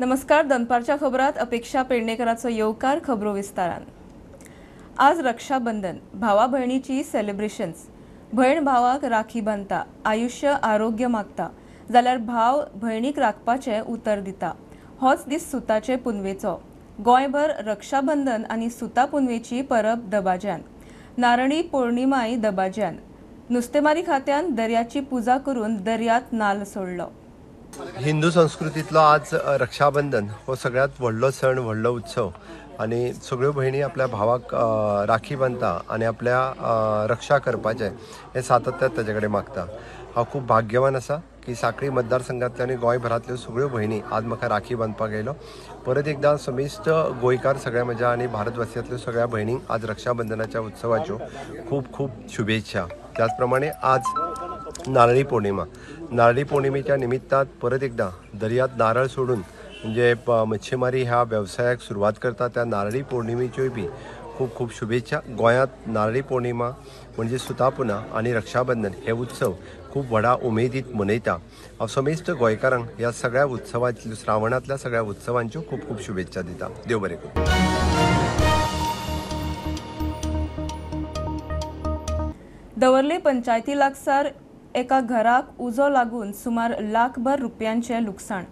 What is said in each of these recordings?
नमस्कार, दनपारच्या खबरात अपेक्षा पेडणेकराचो येवकार. खबरो विस्तारान. आज रक्षाबंधन, भावा भयणीची सेलिब्रेशन्स. भयण भावाक राखी बांदता, आयुष्य आरोग्य मागता, जाल्यार भाव भयणीक राखपाचें उतर दिता. होच दीस सुताचे पुनवेचो. गोंयभर रक्षाबंधन आनी सुता पुनवेची परब दबाज्यान. नारळी पौर्णिमाय दबाज्यान. नुस्तेमारी खात्यान दर्याची पुजा करून दर्यात नाल सोडलो. हिंदू संस्कृतीतलो आज रक्षाबंधन हो सगळ्यात व्हडलो सण, व्हडलो उत्सव आनी सगळ्यो भयणी आपल्या भावाक राखी बांदता आनी आपल्या रक्षा करपाचें हें सातत्यान ताजे कडेन मागता. हांव खूब भाग्यवान आसा की साखळी मतदारसंघातल्या आनी गोंयभरांतल्यो सगळ्यो भयणी आज म्हाका राखी बांदपाक येयलो. परत एकदां समेस्त गोंयकार सगळ्या म्हज्या आनी भारतवासियांतल्यो सगळ्या भयणींक आज रक्षाबंधनाच्या उत्सवाच्यो खूब खूब शुभेच्छा. त्याच प्रमाणे आज नारळी पौर्णिमा. नारळी पौर्णिमेच्या निमित्तान परत एकदां दर्यात नारळ सोडून म्हणजे मच्छीमारी ह्या वेवसायाक सुरवात करता त्या नारळी पौर्णिमेच्योय बी खूब खूब शुभेच्छा. गोंयांत नारळी पौर्णिमा म्हणजे सुतापुना आनी रक्षाबंधन हे उत्सव खूब व्हडा उमेदीत मनयता. हांव समेस्त गोंयकारांक ह्या सगळ्या उत्सवांतल्यो, श्रावणांतल्या सगळ्या उत्सवांच्यो खूब खूब शुभेच्छा दिता. देव बरें करूं. दवर्ले पंचायती लागसार एका घराक उजो लागून सुमार लाखभर रुपयांचें लुकसाण.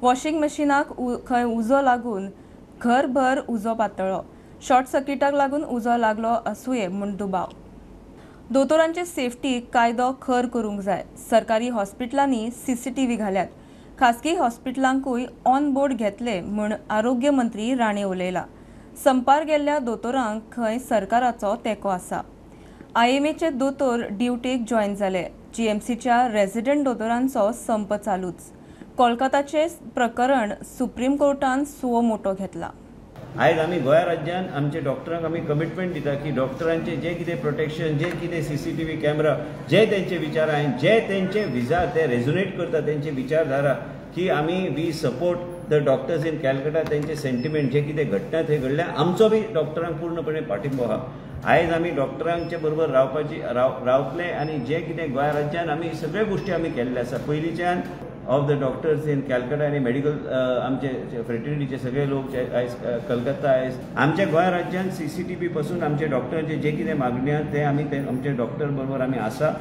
वॉशिंग मशिनाक खंय उजो लागून घरभर उजो पातळ्ळो. शॉर्ट सर्किटाक लागून उजो लागलो आसुये म्हूण दुबाव. दोतोरांचे सेफ्टी कायदो खर करूंक जाय. सरकारी हॉस्पिटलांनी सीसीटीव्ही घाल्यात, खासगी हॉस्पिटलांकूय ऑन बोर्ड घेतले म्हूण आरोग्य मंत्री राणे उलयला. संपार गेल्ल्या दोतोरांक खंय सरकाराचो तेंको आसा. आयएमएचे दोतोर ड्युटेक जॉयन जाले. जीएमसीच्या रेजिडंट दोतोरांचो संप चालूच. कोलकाताचे प्रकरण सुप्रीम कोर्टान सुओ मोटो घेतला. आयज आमी गोंया राज्यान आमचे डॉक्टरांक आमी कमिटमेंट दिता की डॉक्टरांचे जे कितें प्रोटेक्शन, जे कितें सीसीटीव्ही कॅमेरा, जे तेंचे विचार आनी जे तेंचे विचार ते रेजोनेट करता तेंचे विचारधारा की आमी we support the doctors in Calcutta. तेंचे सेंटिमेंट जे कितें घडटा थंय घडल्या आमचो बी डॉक्टरांक पूर्णपणे पाठिंबो आहा. आयज आमी डॉक्टरांचे बरोबर रावपाची रावतले आनी जे कितें गोंया राज्यान आमी सगळ्यो गोश्टी आमी केल्ले आसा. पयलींच्यान of the doctors in Calcutta आनी मेडिकल आमचे फ्रेटर्निटीचे सगळे लोक आयज कलकत्ता, आयज आमच्या गोंया राज्यान सीसीटीव्ही पासून आमचे डॉक्टरांचे जे कितें मागणी आहा ते आमी ते आमचे डॉक्टर बरोबर आमी आसा,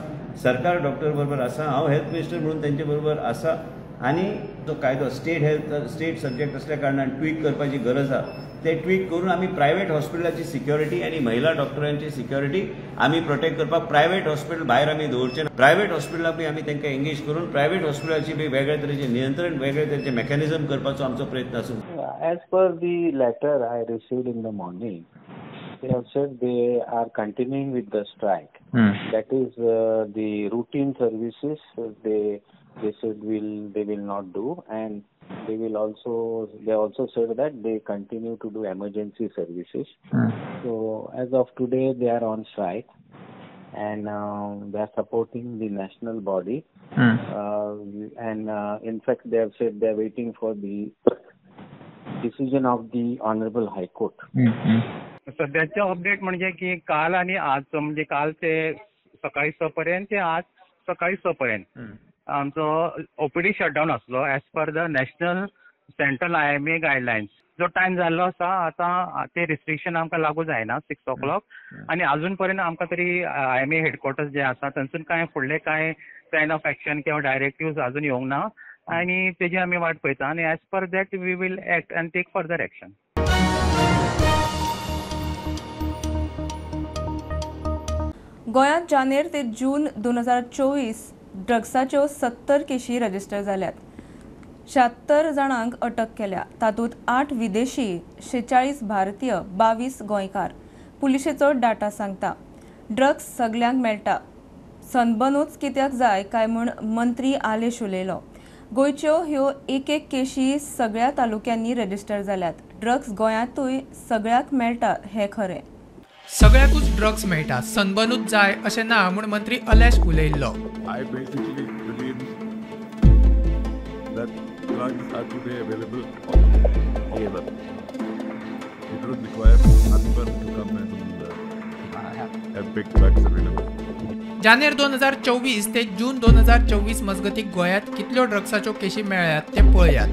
सरकार डॉक्टर बरोबर आसा, हांव हेल्थ मिनिस्टर म्हणून तेंचे बरोबर आसा. आनी तो कायदो स्टेट हेल्थ स्टेट सब्जेक्ट असल्या कारणान ट्वीक करपाची गरज आहा. ते ट्वीक करून आमी प्रायव्हेट हॉस्पिटलाची सिक्युरिटी आनी महिला डॉक्टरांची सिक्युरिटी आमी प्रोटेक्ट करपाक प्रायव्हेट हॉस्पिटल भायर आमी दवरचे ना. प्रायव्हेट हॉस्पिटलाक बी आमी तांकां एंगेज करून प्रायव्हेट हॉस्पिटलाची बी वेगळे तरेचे नियंत्रण, वेगळे तरेचे मेकॅनिझम करपाचो आमचो प्रयत्न आसूं. As per the letter I received in the morning, they have said they are continuing with the strike. That is the routine services they said they will not do, and they will also, they also said that they continue to do emergency services. So as of today they are on strike, and they are supporting the national body. And in fact they have said they are waiting for the decision of the Honorable High Court. सध्याचे update म्हणजे की काल आणि आज, म्हणजे काल ते सकाळी 6 पर्यंत ते आज सकाळी 6 पर्यंत आमचो ओपीडी शटडावन आसलो as per the national central IMA guidelines. जो टायम जाल्लो आसा आतां ते रिस्ट्रिक्शन आमकां लागू जायना 6 o'clock आनी अजून पर्यंत आमकां तरी आयएमए हेडक्वॉर्टर्स जे आसा थंयसून कांय फुडले कांय प्लॅन ऑफ एक्शन किंवा डायरेक्टिव्स अजून येवंक ना आनी तेजी आमी वाट पळयता आनी as per that we will act and take further action. गोंयांत जानेर ते जून 2024 ड्रग्साच्यो 70 केशी रजिस्टर जाल्यात. 76 जाणांक अटक केल्या. तातूंत 8 विदेशी, 46 भारतीय, 22 गोंयकार. पुलिशेचो डाटा सांगता ड्रग्स सगल्यांक मेळटा, सनबनूच कित्याक जाय काय म्हूण मंत्री आलेश उलयलो. गोंयच्यो ह्यो एक एक केशी सगळ्या तालुक्यांनी रजिस्टर जाल्यात. ड्रग्स गोंयांतूय सगळ्याक मेळटा हें खरें. सगळ्याकूच ड्रग्स मेळटा, सनबनूच जाय अशें ना म्हूण मंत्री अलेश उलयल्लो. I basically believe that drugs are today available all over. It doesn't require sunburn to come and have big drugs available. जानेर 2024 ते जून 2024 मजगती गोंयांत कितल्यो ड्रग्साच्यो केशी मेळ्ळ्यात ते पळयात.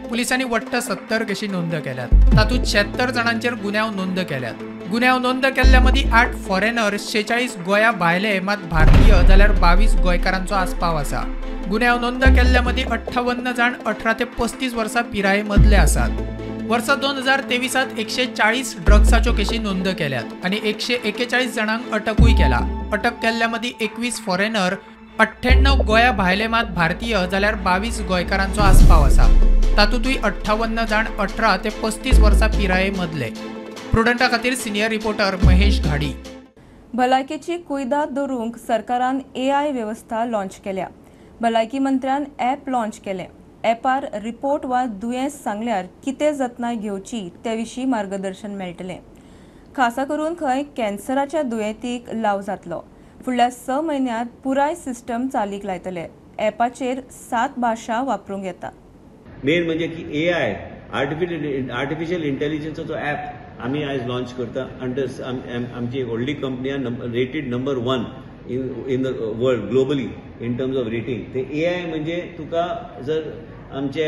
पुलिसांनी वट्ट 70 केशी नोंद केल्यात. तातूंत 76 जाणांचेर गुन्यांव नोंद केल्यात. गुन्यांव नोंद केल्ल्या मदीं 8 फॉरेनर, 46 गोंया भायले मात भारतीय जाल्यार 22 गोंयकारांचो आस्पाव आसा. गुन्यांव नोंद केल्ल्या मदीं 58 जाण 18 ते 35 वर्सां पिराये मदले आसात. वर्सा 2023 140 ड्रग्साच्यो केशी नोंद केल्यात आनी 141 जाणांक अटकूय केला. अटक केल्ल्या मदीं 21 फॉरेनर, 98 गोंया भायले मात भारतीय जाल्यार 22 गोंयकारांचो आस्पाव आसा. तातूंतूय 58 जाण 18 ते 35 वर्सां पिराये मदले. प्रुडंटा खातीर सिनियर रिपोर्टर महेश घाडी. भलायकेची कुयदाद दवरूंक सरकारान एआय वेवस्था लॉन्च केल्या. भलायकी मंत्र्यान ॲप लॉन्च केलें. ॲपार रिपोर्ट वा दुयेंस सांगल्यार कितें जतनाय घेवची ते विशीं मार्गदर्शन मेळटलें. खासा करून खंय कॅन्सराच्या दुयेंतीक लाव जातलो. फुडल्या 6 म्हयन्यांत पुराय सिस्टम चालीक लायतले. ॲपाचेर 7 भाशा वापरूंक येता. मेन म्हणजे की एआय आर्टिफिशियल इंटेलिजन्साचो ॲप आमी आयज लॉन्च करता. अंडर आमची एक व्हडली कंपनी आहा, rated number 1 in the world globally in terms of rating. ते एआय म्हणजे तुका जर आमचे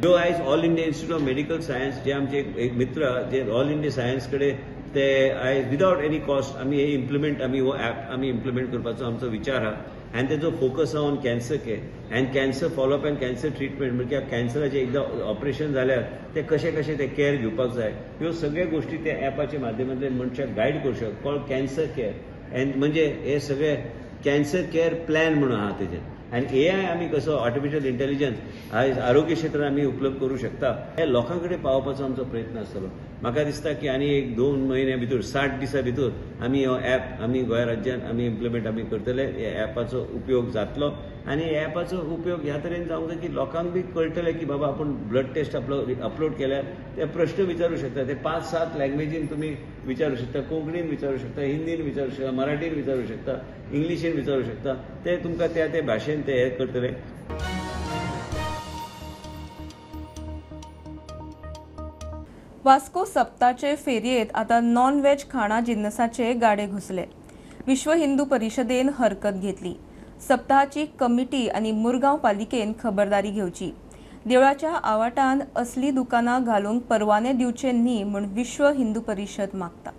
जो आयज All India Institute of Medical Science जे आमचे एक मित्र जे ऑल इंडिया सायन्स कडेन ते आयज विदावट एनी कॉस्ट आमी हे इम्प्लिमेंट आमी हो ॲप आमी इम्प्लिमेंट करपाचो आमचो विचार आहा. आनी तेजो फोकस आहा on cancer care and cancer follow up and cancer treatment. म्हणजे कॅन्सराचें एकदां ऑपरेशन जाल्यार ते कशें कशें ते केअर घेवपाक जाय, ह्यो सगळ्यो गोश्टी त्या ॲपाच्या माध्यमांतल्यान मनशाक गायड करूं शकता. कॉल्ड कॅन्सर केअर एन्ड म्हणजे हे सगळे कॅन्सर केअर प्लॅन म्हणून आहा तेजेर. आनी एआय आमी कसो आर्टिफिशियल इंटेलिजन्स आयज आरोग्य क्षेत्रांत आमी उपलब्ध करूं शकता हे लोकां कडेन पावोवपाचो आमचो प्रयत्न आसतलो. म्हाका दिसता की आनी 1-2 म्हयन्या भितर 60 दिसां भितर आमी हो ॲप आमी गोंय राज्यांत आमी इम्प्लिमेंट आमी करतले. ह्या ॲपाचो उपयोग जातलो आनी ह्या ॲपाचो उपयोग ह्या तरेन जावंक जाय की लोकांक बी कळटलें की बाबा आपूण ब्लड टेस्ट आपलो अपलोड केल्यार ते प्रश्न विचारूं शकता. ते 5-7 लँग्वेजीन तुमी विचारूं शकता. कोंकणीन विचारूं शकता, हिंदीन विचारूं शकता, मराठीन विचारूं शकता, इंग्लिशीन विचारूं शकता. ते तुमकां त्या त्या भाशेन ते हे करतले. वास्को सप्ताचे फेरयेत आतां नॉन व्हेज खाणा जिन्नसाचे गाडे घुसले. विश्व हिंदू परिशदेन हरकत घेतली. सप्ताहाची कमिटी आनी मुरगांव पालिकेन खबरदारी घेवची. देवळाच्या आवाटान असली दुकानां घालूंक परवाने दिवचे न्ही म्हूण विश्व हिंदू परिशद मागता.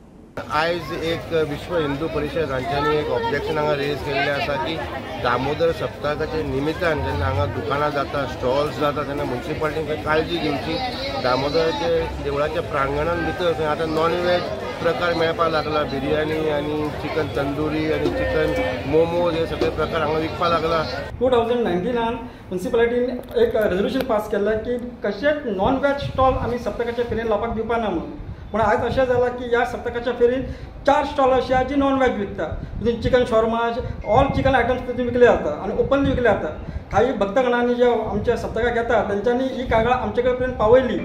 आयज एक विश्व हिंदू परिशद हांच्यांनी एक ऑब्जेक्शन हांगा रेज केल्लें आसा की दामोदर सप्तकाच्या निमित्तान जेन्ना हांगा दुकानां जाता, स्टॉल्स जाता, तेन्ना म्युनिसिपालिटीन काळजी घेवची. दामोदराचे देवळाच्या प्रांगणान भितर खंय आतां नॉन व्हेज प्रकार मेळपाक लागला. बिरयानी आनी चिकन तंदुरी आनी चिकन मोमोज हे सगळे प्रकार हांगा विकपाक लागला. 2019 म्युनिसिपालिटीन एक रेजोल्युशन पास केल्लें की कशेंच नॉन व्हेज स्टॉल आमी सप्तकाच्या फेरयेन लावपाक दिवपा ना म्हणून. पूण आयज अशें जालां की ह्या सप्तकाच्या फेरयेन 4 स्टॉल अशे आहा जी नॉन व्हेज विकता. तितून chicken shawarma, all chicken items तितून विकले जाता आनी ओपनली विकले जाता. काही भक्तगणांनी जे आमच्या सप्तकाक येता तेंच्यांनी ही कागाळ आमचे कडेन पर्यंत पावयली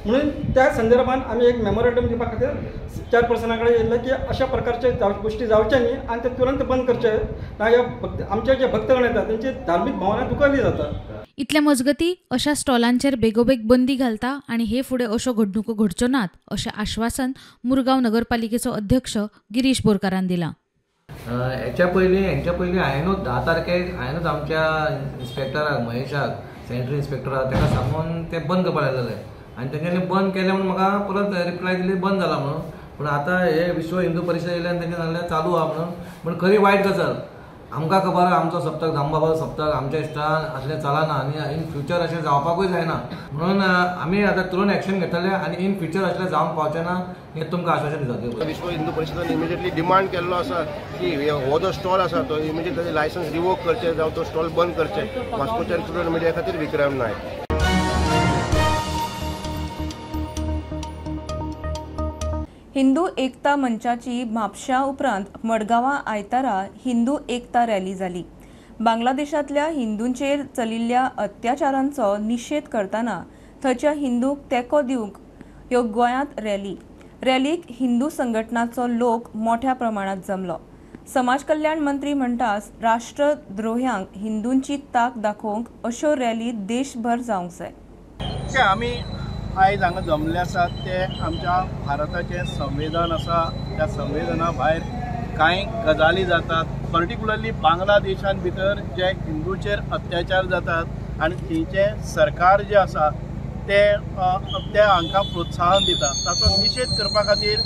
म्हणून त्या संदर्भान आमी एक मेमोरेंडम दिवपा खातीर चेअरपर्सना कडेन येयल्ले की अशा प्रकारचे गोश्टी जावचे न्ही आनी ते तुरंत बंद करचे ना ह्या भक्त आमचे जे भक्तगण येता तेंची धार्मीक भावना दुखावली जाता. इतल्या मजगती अशा स्टॉलांचेर बेगोबेग बंदी घालता आनी हे फुडें अश्यो घडणुको घडच्यो नात अशें आश्वासन मुरगांव नगरपालिकेचो अध्यक्ष गिरीश बोरकारान दिलां. हेच्या पयलीं हांवेनूच 10 तारखेक हांवेनूच आमच्या इन्स्पेक्टराक महेशाक, सॅनिटरी इन्स्पेक्टराक ताका सांगून तें बंद करपाक लायलेलें आनी तेंच्यांनी बंद केलें म्हणून म्हाका परत रिप्लाय दिली बंद जाला म्हणून. पूण आतां हे विश्व हिंदू परिशद येयले आनी तेंच्यांनी सांगलें चालू आहा म्हणून. पूण खरी वायट गजाल आमकां खबर आहा आमचो सप्तक दामबाबाचो सप्तक आमच्या इश्टान असलें चलना आनी इन फ्युचर अशें जावपाकूय जायना म्हणून आमी आतां तुरंत एक्शन घेतले आनी इन फ्युचर असलें जावंक पावचें ना हें तुमकां आश्वासन दिता. विश्व हिंदू परिशदान इमिजिएटली डिमांड केल्लो आसा की हो जो स्टॉल आसा तो इमिजिएटली ताजें लायसन्स रिवोक करचें जावं तो स्टॉल बंद करचें. वास्कोच्यान प्रुडंट मिडिया खातीर विक्रम नायक. हिंदू एकता मंचाची म्हापशा उपरांत मडगांवां आयतारा हिंदू एकता रॅली जाली. बांगलादेशांतल्या हिंदूंचेर चलिल्ल्या अत्याचारांचो निशेध करतना थंयच्या हिंदूंक तेंको दिवंक ह्यो गोंयांत रॅली. रॅलीक हिंदू संघटनाचो लोक मोठ्या प्रमाणात जमलो. समाज कल्याण मंत्री म्हणटास राष्ट्रद्रोह्यांक हिंदूंची ताक दाखोवंक अश्यो रॅली देशभर जावंक जाय. आमी आयज हांगा जमले आसात ते आमच्या भारताचें संविधान आसा, त्या संविधाना भायर कांय गजाली जातात. पर्टिक्युलरली बांगलादेशान भितर जे हिंदूचेर अत्याचार जातात आनी थंयचें सरकार जें आसा ते ते हांकां प्रोत्साहन दिता. ताचो निशेध करपा खातीर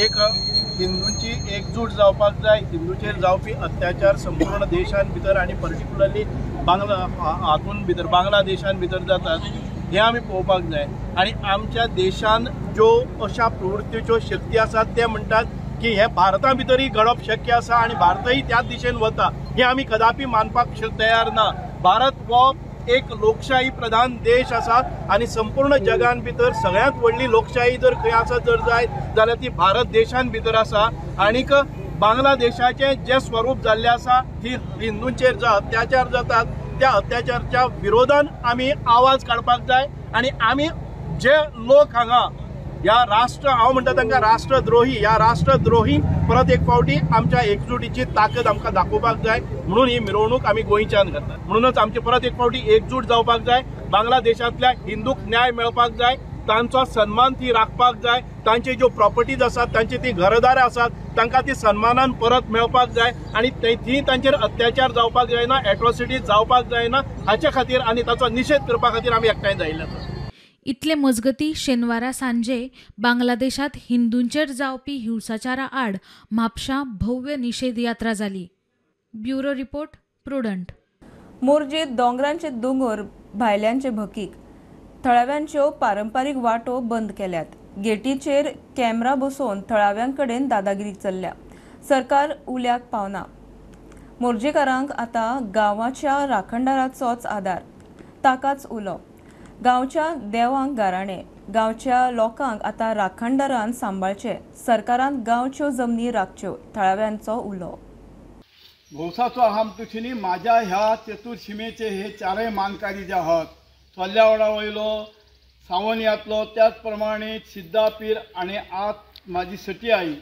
एक हिंदूंची एकजूट जावपाक जाय. हिंदूचेर जावपी अत्याचार संपूर्ण देशान भितर आनी पर्टिक्युलरली बांगला हातून भितर बांगलादेशान भितर जातात हें आमी पळोवपाक जाय. आनी आमच्या देशान ज्यो अशा प्रवृत्तीच्यो शक्ती आसात ते म्हणटात की हें भारता भितरय घडप शक्य आसा आनी भारतय त्याच दिशेन वता हें आमी कदापी मानपाक तयार ना. भारत हो एक लोकशाही प्रधान देश आसा आनी संपूर्ण जगान भितर सगळ्यांत व्हडली लोकशाही जर खंय आसा जर जायत जाल्यार ती भारत देशान भितर आसा. आनीक बांगलादेशाचें जें स्वरूप जाल्लें आसा ती हिंदूंचेर जो अत्याचार जातात त्या अत्याचारच्या विरोधान आमी आवाज काडपाक जाय. आनी आमी जे लोक हांगा ह्या राष्ट्र, हांव म्हणटा तांकां राष्ट्रद्रोही, ह्या राष्ट्रद्रोही परत एक फावटी आमच्या एकजुटीची ताकद आमकां दाखोवपाक जाय म्हणून ही मिरवणूक आमी गोंयच्यान करतात. म्हणूनच आमची परत एक फावटी एकजूट जावपाक जाय. बांगलादेशांतल्या हिंदूक न्याय मेळपाक जाय, तांचो सन्मान ती राखपाक जाय, तांचे ज्यो प्रॉपर्टीज आसात, तांची ती घरदारां आसात तांकां ती सन्मानान परत मेळपाक जाय आनी ती तांचेर अत्याचार जावपाक जायना, एट्रॉसिटीज जावपाक जायना हाचे खातीर आनी ताचो निशेध करपा खातीर आमी एकठांय जायिल्ले आसा. इतले मजगती शेनवारा सांजे बांगलादेशात हिंदूंचेर जावपी हिंसाचारा आड म्हापशां भव्य निशेध यात्रा जाली. Bureau report, Prudent. Morjim दोंगरांचे दोंगर भायल्यांचे भकीक, थळाव्यांच्यो पारंपारीक वाटो बंद केल्यात. गेटीचेर कॅमेरा बसोवन थळाव्यांकडेन दादागिरी चल्ल्या. सरकार उल्याक पावना. मोरजेकारांक आतां गांवाच्या राखणदाराचोच आदार, ताकाच उलो. गांवच्या देवांक गाराणे, गांवच्या लोकांक आतां राखणदारान सांबाळचे, सरकारान गांवच्यो जमनी राखच्यो, थळाव्यांचो उलो. भौसाचो अहम तुशीनी माझ्या ह्या चतुर्शिमेचे हे चारय मानकारी जे आहात, चोल्ल्यावाडा वयलो, सावनयांतलो, त्याच प्रमाणे सिद्धापीर आनी आत माझी सटी आई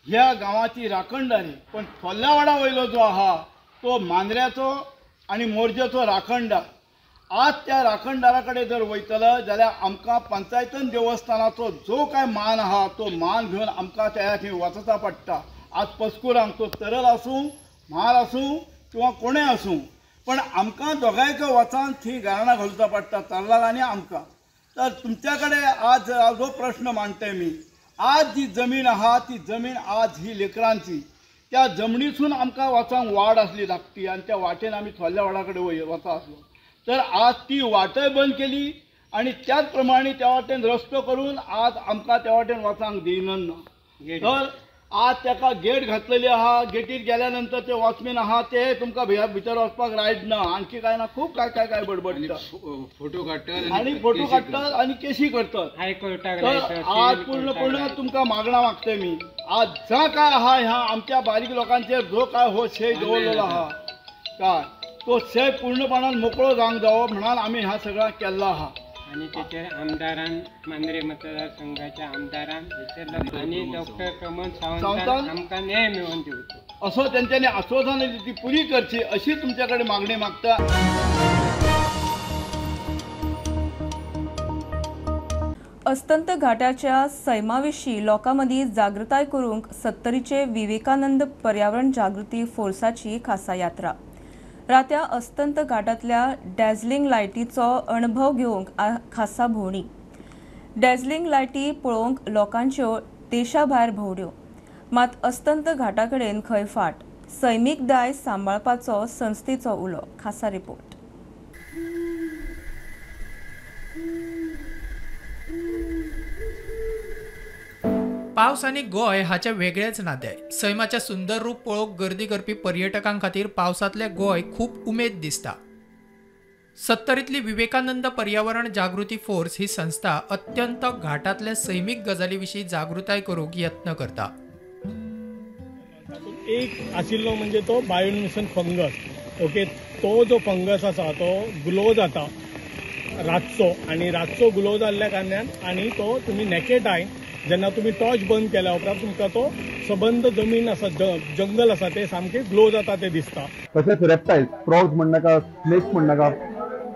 ह्या गांवाची राखणदारी. पण चोल्ल्यावाडा वयलो जो आहा तो मांद्र्याचो आनी मोरजेचो राखणदार. आज त्या राखणदारा कडेन जर वयतलो जाल्यार आमकां पंचायतन देवस्थानाचो जो काय मान आहा तो मान घेवन आमकां त्या थंय वचचा पडटा. आज पस्कुरांक तो तरल आसूं, म्हार आसूं किंवा कोणें आसूं, पण आमकां दोगांयक वचान थंय गाराणां घालचा पडटा, तरलाक आनी आमकां. तर तुमच्या कडेन आज जो प्रश्न मांडटे मी, आज जी जमीन आहा ती जमीन आज ही लेकरांची, त्या जमनीसून आमकां वचांक वाड आसली धाकटी आनी त्या वाटेन आमी थोडल्या वाडा कडेन वचा आसलो. तर आज ती वाटय बंद केली आनी त्याच प्रमाणे त्या वाटेन रस्तो करून आज आमकां त्या वाटेन वचांक दिना. तर आज ताका गेट घातलेली आहा, गेटीर गेल्या नंतर ते वॉचमॅन आहा ते तुमकां भितर वचपाक रायट ना, आणखी काय ना, खूब काय काय काय बडबडटा, फोटो काडटात आनी फोटो काडटात आनी केशी करतात. तर आज पूर्णपणे तुमकां मागणां मागता मी, आज जा काय आहा ह्या आमच्या बारीक लोकांचेर जो काय हो शे दवरलेलो आहा काय तो शे पूर्णपणान मोकळो जावंक जावो म्हणून आमी ह्या सगळ्या केल्लो आहा. आनी तेचेर आमदारान मांद्रे मतदारसंघाच्या आमदारान आनी डॉक्टर प्रमोद सावंतान आमकां न्याय मेळोवन दिवचो असो तेंच्यांनी आश्वासन ती पुरी करची अशी तुमच्या कडेन मागणी मागता. अस्तंत घाटाच्या सैमा विशीं लोकां मदीं जागृताय करूंक सत्तरीचे विवेकानंद पर्यावरण जागृती फोर्साची खासा यात्रा. रात्या अस्तंत घाटांतल्या डॅझलिंग लायटीचो अणभव घेवंक खासा भोंवडी. डॅझलिंग लायटी पळोवंक लोकांच्यो देशा भायर भोंवड्यो, मात अस्तंत घाटा कडेन खंय फाट. सैमीक दायज सांबाळपाचो संस्थेचो उलो. खासा रिपोर्ट. पावस आनी गोंय हाचे वेगळेच नातें. सैमाचें सुंदर रूप पळोवंक गर्दी करपी पर्यटकां खातीर पावसांतलें गोंय खूब उमेद दिसता. सत्तरींतली विवेकानंद पर्यावरण जागृती फोर्स ही संस्था अत्यंत घाटांतले सैमीक गजाली विशीं जागृताय करूंक यत्न करता. एक आशिल्लो म्हणजे तो बायोल्युमिनेसंट फंगस. ओके, तो जो फंगस आसा तो ग्लो जाता रातचो आनी रातचो ग्लो जाल्ल्या कारणान आनी तो तुमी नेकेड I जेन्ना तुमी टॉर्च बंद केल्या उपरांत तुमकां तो सबंद जमीन आसा, जंगल आसा ते सामकें ग्लो जाता ते दिसता. तशेंच रेप्टायल्स, फ्रॉग्स म्हणनाका, स्नेक्स म्हणनाका,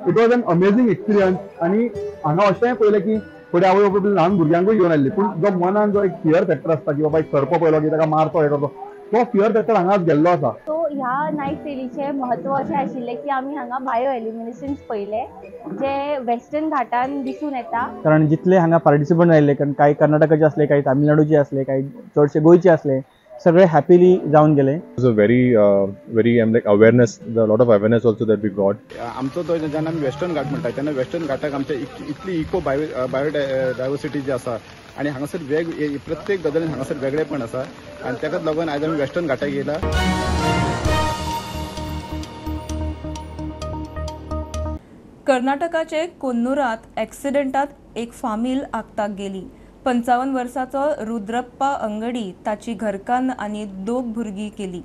it was an amazing experience. आनी हांगा अशेंय पळयलें की थोडे आवय बापूय ल्हान भुरग्यांकूय घेवन आयिल्ली, पूण जो मनान जो एक फियर फॅक्टर आसता की बाबा एक सर्प पळयलो की ताका मारतो हे करतो, तो फियर फॅक्टर हांगाच गेल्लो आसा. तो ह्या नायट रॅलीचें म्हत्व अशें आशिल्लें की आमी हांगा बायो एल्युमिनेसन्स पळयले जे वेस्टर्न घाटान दिसून येता. कारण जितले हांगा पार्टिसिपंट आयिल्ले, कारण कांय कर्नाटकाचे असले, कांय तामिळनाडूचे असले, कांय चडशे गोंयचे असले, सगळे हॅपीली जावन गेले. It was a very very like awareness, a lot of awareness also that we got. आमचो तो जेन्ना आमी वेस्टर्न घाट म्हणटा तेन्ना वेस्टर्न घाटाक आमच्या इतली इको बायोडायवर्सिटी जी आसा आनी हांगासर प्रत्येक गजालीन हांगासर वेगळेपण आसा आनी ताकाच लागून आयज आमी वेस्टर्न घाटाक येयला. कर्नाटकाचे कोन्नूरात एक्सिडेंटात एक फामील आगताक गेली. 55 वर्साचो रुद्रप्पा अंगडी ताची घरकान्न आनी दोग भुरगीं केली.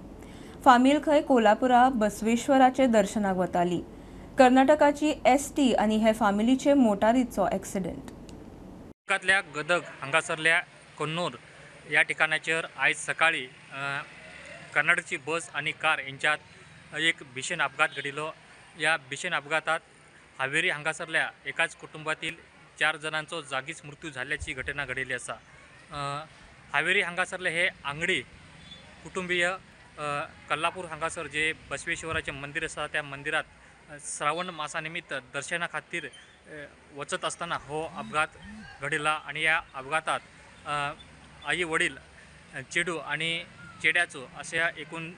फामील खंय कोल्हापुरा बसवेश्वराचे दर्शनाक वताली. कर्नाटकाची एसटी आनी हे फामिलीचे मोटारीचो एक्सिडेंट. कर्नाटकांतल्या गदग हांगासरल्या कोन्नूर ह्या ठिकाणाचेर आयज सकाळी कर्नाटकची बस आनी कार यांच्यात एक भीषण अपघात घडिल्लो. या भीषण अपघातात हावेरी हांगासरल्या एकाच कुटुंबातील 4 जणांचो जागीच मृत्यू झाल्याची घटना घडिल्ली आसा. हावेरी हांगासरले हे आंगडी कुटुंबीय कल्लापूर हांगासर जे बसवेश्वराचे मंदिर आसा त्या मंदिरात श्रावण मासानिमित्त दर्शना खातीर वचत असताना हो अपघात घडिल्ला आणि या अपघातात आई वडील, चेडू आणि चेड्याचो अशा एकूण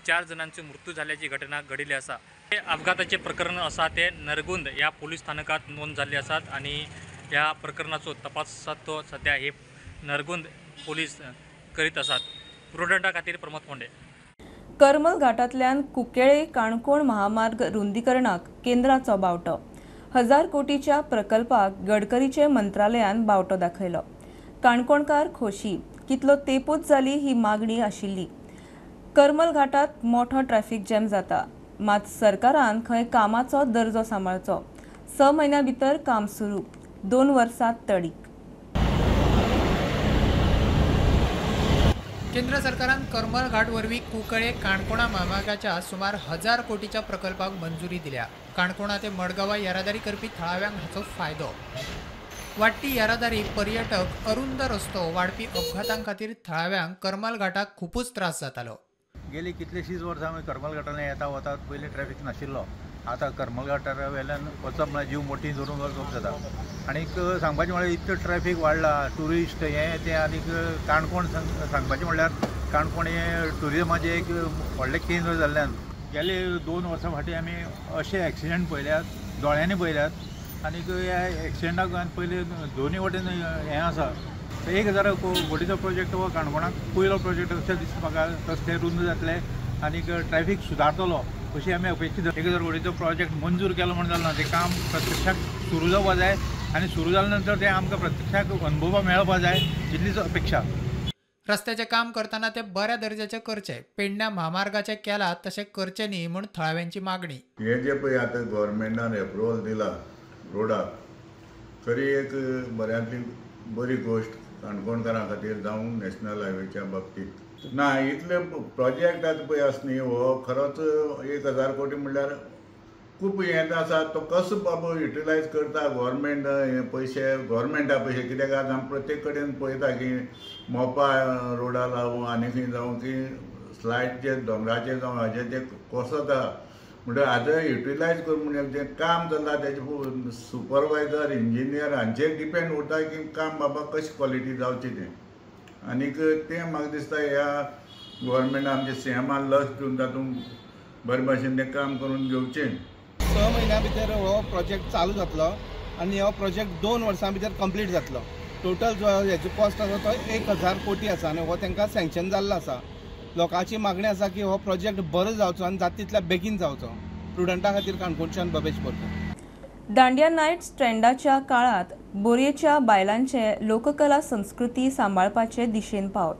4 जणांचो मृत्यू झाल्याची घटना घडिल्ली आसा. हे अपघाताचे प्रकरण आसा ते नरगुंद या पोलीस स्थानकात नोंद झाले आसात आणि या प्रकरणाचो तपास आसा तो सध्या हे नरगुंद पोलीस करीत आसात. प्रुडंटा खातीर प्रमोद फोंडे. करमल घाटांतल्यान कुकेळे काणकोण महामार्ग रुंदीकरणाक केंद्राचो बावटो. 1000 कोटीच्या प्रकल्पाक गडकरीचे मंत्रालयान बावटो दाखयलो. काणकोणकार खोशी, कितलो तेपूच जाली ही मागणी आशिल्ली. करमल घाटात मोठो ट्रॅफिक जॅम जाता, मात सरकारान खंय कामाचो दर्जो सांबाळचो. 6 म्हयन्या भितर काम सुरू, 2 वर्सां तडीक. केंद्र सरकारान करमल घाट वरवीं कुंकळे काणकोणा म्हामार्गाच्या सुमार 1000 कोटीच्या प्रकल्पाक मंजुरी दिल्या. काणकोणा ते मडगांवा येरादारी करपी थळाव्यांक हाचो फायदो. वाडटी येरादारी, पर्यटक, अरुंद रस्तो, वाडपी अपघातां खातीर थळाव्यांक करमल घाटाक खुबूच त्रास जातालो. गेली कितलीशींच वर्सां आमी करमल घाटांतल्यान येता वतात, पयलीं ट्रॅफिक नाशिल्लो. आतां करमल घाटा वेल्यान वचप म्हळ्यार जीव मोठी धरून वचप जाता. आनीक सांगपाचें म्हळ्यार इतलो ट्रॅफिक वाडला, ट्युरिस्ट हें तें, आनीक काणकोण सांगपाचें म्हणल्यार काणकोण हें ट्युरिजमाचें एक व्हडलें केंद्र जाल्ल्यान गेले 2 वर्सां फाटीं आमी अशे एक्सिडंट पळयल्यात, दोळ्यांनी पळयल्यात. आनीक ह्या एक्सिडंटाक पयलीं दोनूय वटेन हें आसा. 1000 कोटीचो प्रोजेक्ट हो काणकोणाक पयलो प्रोजेक्ट अशें दिसता म्हाका. रस्ते रुंद जातले आनीक ट्रॅफिक सुदारतलो अशी आमी अपेक्षित. 1000 कोटीचो प्रोजेक्ट मंजूर केलो म्हण जालें ना, तें काम प्रत्यक्षाक सुरू जावपा जाय आनी सुरू जाल्या नंतर तें आमकां प्रत्यक्षाक अनुभवा मेळपा जाय इतलीच अपेक्षा. रस्त्याचें काम करतना ते बऱ्या दर्जाचें करचें, पेडण्या म्हामार्गाचें केलां तशें करचें न्ही म्हूण थळाव्यांची मागणी. हें जें पळय आतां गव्हर्मेंटान एप्रुवल दिला रोडाक, खरी एक बऱ्यांतली बरी गोश्ट काणकोणकारां खातीर जावं नॅशनल हायवेच्या बाबतींत. ना इतले प्रोजेक्ट आतां पळय आसा न्ही, हो खरोच 1000 कोटी म्हणल्यार खूब हें आसा. तो कसो बाबा युटिलायज करता गव्हर्मेंट हे पयशे, गव्हर्मेंटा पयशे. कित्याक आज आमी प्रत्येक कडेन पळयता की मोपा रोडा जावं आनी खंय जावं की स्लायड जे दोंगराचेर जावं हाजेर जे कोसता, म्हणटकीर हाजें युटिलायज करून म्हणजे जें काम चल्लां तेजें सुपरवायजर, इंजिनियर हांचेर डिपेंड उरता की काम बाबा कशी क्वॉलिटी जावची तें. आनीक तें म्हाका दिसता ह्या गव्हर्मेंटान आमच्या सीएमान लक्ष दिवन तातूंत बरे भाशेन तें काम करून घेवचें. 6 म्हयन्या भितर हो प्रोजेक्ट चालू जातलो आनी हो प्रोजेक्ट 2 वर्सां भितर कंप्लीट जातलो. टोटल जो हेजो कॉस्ट आसा तो 1000 कोटी आसा आनी हो तांकां सँक्शन जाल्लो आसा. लोकांची मागणी आसा की हो प्रोजेक्ट बरो जावचो आनी जाता तितल्या बेगीन जावचो. प्रुडंटा खातीर काणकोणच्यान भवेश बोरकर. दांडिया नायट्स ट्रेंडाच्या काळांत बोरयेच्या बायलांचे लोककला संस्कृती सांबाळपाचे दिशेन पावल.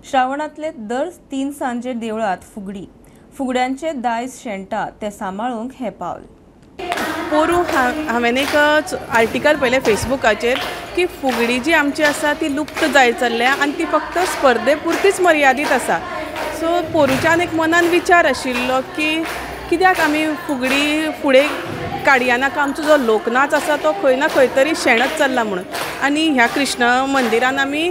श्रावणांतले दर 3 सांजे देवळांत फुगडी, फुगड्यांचे दायज शेणटा ते सांबाळूंक हें पावल. पोरूं हांवें एक आर्टिकल पळयलें फेसबुकाचेर की फुगडी जी आमची आसा ती लुप्त जायत चल्ल्या आनी ती फक्त स्पर्धे पुरतीच मर्यादीत आसा. सो पोरूंच्यान एक मनान विचार आशिल्लो की कित्याक आमी फुगडी फुडें काडया नाका, आमचो जो लोकनाच आसा तो खंय ना खंय तरी शेणत चल्ला म्हणून. आनी ह्या कृष्ण मंदिरान आमी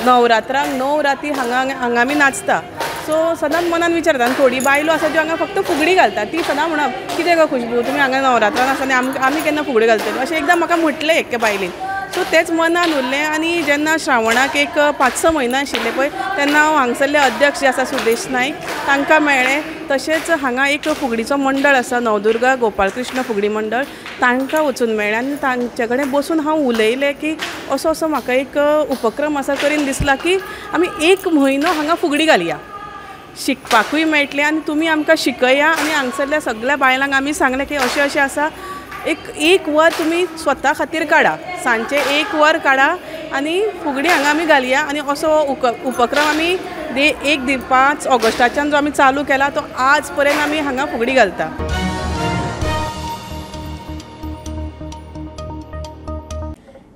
नवरात्रांक 9 राती हांगा हांगा आमी नाचता. सो सदांच मनान विचार येता. आनी थोडी बायलो आसा ज्यो हांगा फक्त फुगडी घालतात, ती सदां म्हणप कितें गो खुशबू तुमी हांगा नवरात्रान आसा आनी आमी केन्ना फुगडी घालतली अशें एकदां म्हाका म्हटलें एके बायलेन. सो तेंच मनान उरलें. आनी जेन्ना श्रावणाक एक 5-6 म्हयने आशिल्ले पळय तेन्ना हांव हांगसरले अध्यक्ष जे आसा सुदेश नायक तांकां मेळ्ळें. तशेंच हांगा एक फुगडीचो मंडळ आसा नवदुर्गा गोपाळकृष्ण फुगडी मंडळ, तांकां वचून मेळ्ळें आनी तांचे कडेन बसून हांव उलयलें की असो असो म्हाका एक उपक्रम आसा करीन दिसला की आमी 1 म्हयनो हांगा फुगडी घालया, शिकपाकूय मेळटलें आनी तुमी आमकां शिकया. आनी हांगसरल्या सगळ्या बायलांक आमी सांगलें की अशें अशें आसा, एक वर तुमी स्वता खातीर काडा, सांजचें 1 वर काडा आनी फुगडी हांगा आमी घालया. आनी असो उपक्रम आमी 5 ऑगस्टाच्यान जो आमी चालू केला तो आज पर्यंत आमी हांगा फुगडी घालता.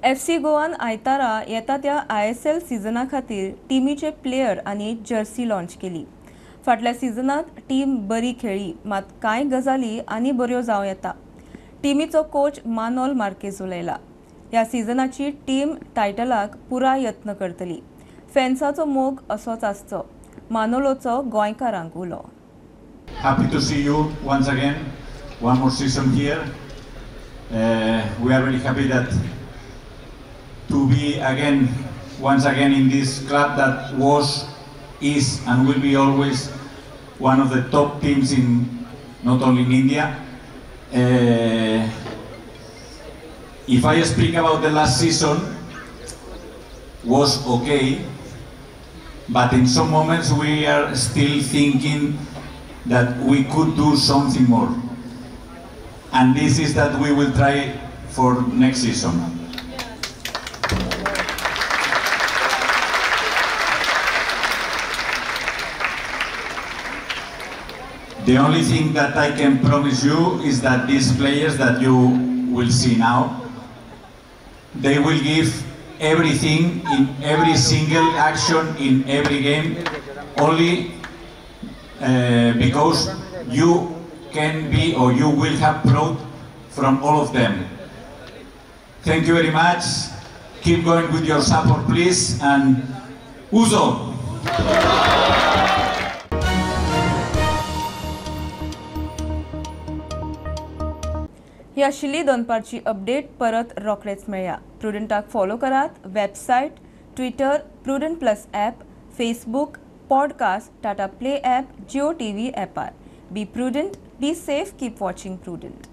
FC गोवान आयतारा येता त्या ISL सिजना खातीर टिमीचे प्लेयर आनी जर्सी लॉन्च केली. फाटल्या सिजनांत टीम बरी खेळ्ळी, मात कांय गजाली आनी बऱ्यो जावं येता. टिमीचो कोच मानोल मार्केज उलयला. ह्या सिजनाची टीम टायटलाक पुराय यत्न करतली. फॅन्साचो मोग असोच आसचो, मानोलोचो गोंयकारांक उलो. Happy to see you once again, one more season here. We are very happy that to be again, once again in this club that was, is and will be always one of the top teams in not only in India. If I speak about the last season, was okay, but in some moments we are still thinking that we could do something more. And this is that we will try for next season. The only thing that I can promise you is that these players that you will see now, they will give everything in every single action in every game, only because you can be or you will have proud from all of them. Thank you very much. Keep going with your support, please, and Uzo! ही आशिल्ली दनपारची update. परत रोखडेच मेळया. प्रुडंटाक follow करात. Website, Twitter, Prudent plus app, Facebook, podcast, Tata play app, Jio TV ॲपार. Be prudent, be safe, keep watching Prudent.